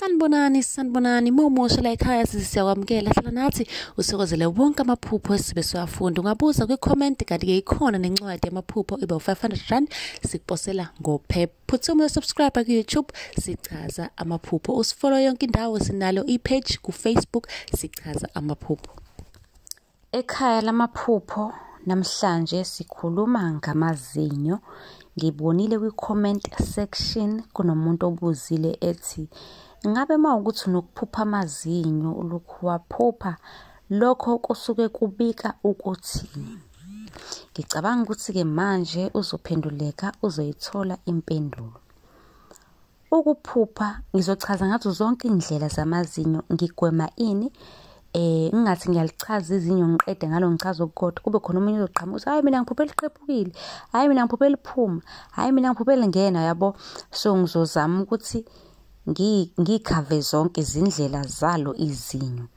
Sanibonani, sanibonani. Mawumusha la ekhaya siyakwamukela. Hlala nathi usithokozele wonke amaphupho esibe siwafunda. Ungabuza kwi-comment, kanti-ke ikhona nencwadi yamaphupho iba u-500 rand, sikuposela ngophepha. Phuthuma uyosubscribe ku-YouTube, Sichaza Amaphupho. Usifollow yonke indawo, sinalo i-page ku-Facebook, Sichaza Amaphupho. Ekhaya lamaphupho namhlanje sikhuluma ngamazinyo. Ngibonile kwi-comment section kunomuntu obuzile ethi ngabe uma ukuthi unokuphupha amazinyo ulokhu waphupha, lokho kusuke kubika ukuthini? Ngicabanga ukuthi-ke manje uzophenduleka, uzoyithola impendulo. Ukuphupha ngizochaza ngazo zonke iy'ndlela zamazinyo, ngigwema ini? Ngingathi ngiyalichaza izinyo ngiqede ngalo ngichaze okukodwa, kube khona omunye ozoqhamuka ukuthi hhayi mina ngiphuphe liqhephukile, hhayi mina ngiphuphe liphuma, hhayi mina ngiphuphe lingena, yabo. So ngizozama ukuthi ngikhave zonke izindlela zalo izinyo.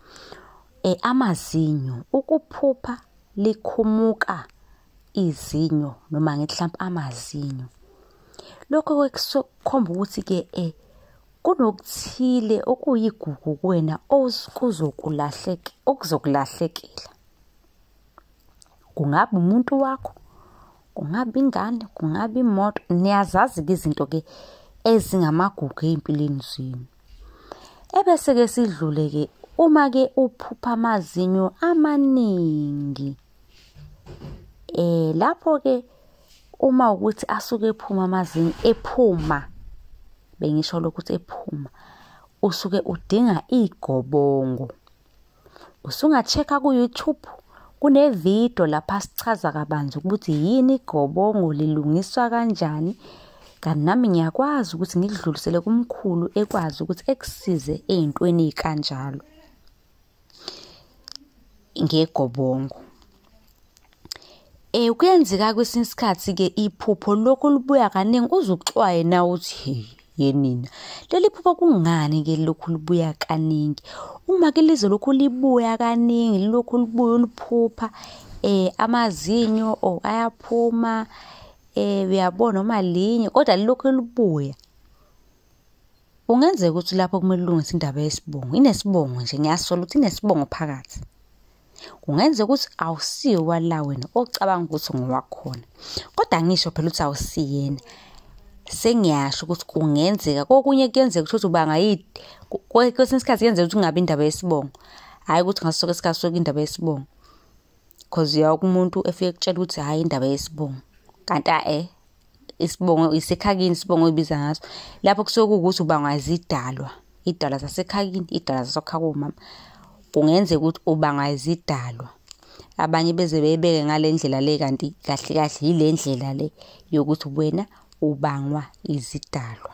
Amazinyo, ukuphupha likhumuka izinyo noma ngithi hlampe amazinyo. Lokho kukhomba ukuthi-ke kunokuthile okuyigugu kuwena okuzokulahlekela. Kungabe umuntu wakho, kungabe ingane, kungabe imoto. Niyazazi-ke izinto-ke ezingamagugu ey'mpilweni zenu. Ebese-ke sidlule-ke uma-ke uphupha amazinyo amaningi. Lapho-ke uma ukuthi asuke ephuma amazinyo, ephuma, bengisho lokhu ukuthi ephuma, usuke udinga igobongo. Usunga-check-a ku-YouTube, kune-video lapha sichaza kabanzi ukuthi yini igobongo, lilungiswa kanjani. Kanti nami ngiyakwazi ukuthi ngikudlulisele kumkhulu ekwazi ukuthi ekusize ey'ntweni ey'kanjalo ngegobongo. Kuyenzeka kwesinye isikhathi-ke iphupho lokhu libuya kaningi uze uxwaye nawe uthi he yenina. Leli phupho kungani-ke lokhu libuya kaningi? Uma-ke lize lokhu libuya kaningi, lokhu libuya uliphupha, amazinyo or ayaphuma, uyabona noma linye, kodwa lilokhu libuya. Kungenzeka ukuthi lapho kumele ulungise indaba yesibongo, inesibongo nje, ngiyasola ukuthi inesibongo phakathi. Kungenzeka ukuthi awusiwo wala wena ocabanga ukuthi ngowakhona, kodwa ngisho phela ukuthi awusiyena. Sengiyasho ukuthi kungenzeka, kokunye kuyenzeka ukuthi ubanga kwesinye isikhathi kuyenzeka ukuthi kungabi indaba yesibongo. Hhayi ukuthi ngaso sonke isikhathi kusuke indaba yesibongo. Cause uya kumuntu efike ekutshela ukuthi hhayi indaba yesibongo, kanti a-e isibongo isekhakini, isibongo oyibiza ngaso. Lapho kusuke kuwukuthi ubangwa izidalwa, idalwa zasekhakini, idalwa zasekhaya komama. Kungenzeka ukuthi ubangwa izidalwa. Abanye beze beyibeke ngale ndlela le, kanti kahle kahle yile ndlela le yokuthi wena ubangwa izidalwa.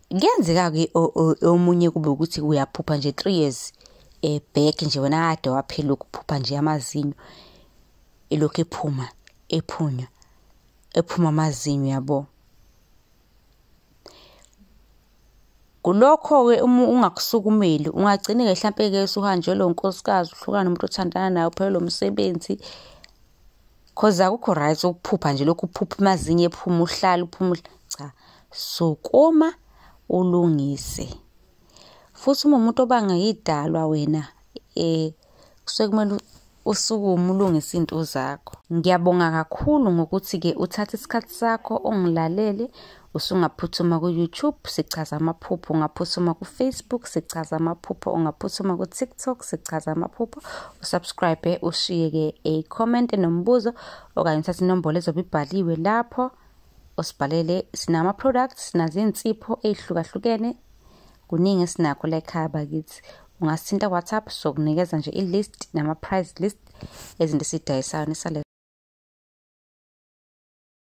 Kuyenzeka-ke omunye kube ukuthi uyaphupha nje 3 years back nje wena kade waphela ukuphupha nje amazinyo elokhu ephuma, ephunywa, ephuma amazinyo, yabo. Kulokho-ke uma ungakusukumeli ungagcine-ke hlampe-ke usuhanjelwe unkosikazi, uhlukane nomuntu othandana naye, uphelelwe umsebenzi. Cause akukho right ukuphupha nje lokhu uphupha amazinyo ephuma, uhlale uphuma, cha. Sukuma ulungise. Futhi uma umuntu obanga idalwa wena, kusuke kumele usukume ulungise iy'nto zakho. Ngiyabonga kakhulu ngokuthi-ke uthathe isikhathi sakho ungilalele. Usungaphuthuma ku-YouTube, Sichaza Amaphupho, ungaphuthuma ku-Facebook, Sichaza Amaphupho, ungaphuthuma ku-TikTok, Sichaza Amaphupho. Usubscribe, ushiye-ke a-comment enombuzo okanye uthathe inombolo ezobe ibhaliwe lapho usibhalele. Sinama-products, sinazo iy'nsipho ey'hlukahlukene, kuningi esinakho la ekhaya bakithi. Ungasithinta ku-WhatsApp, sokunikeza nje i-list nama-price list ezinto esiyidayisayo nisale.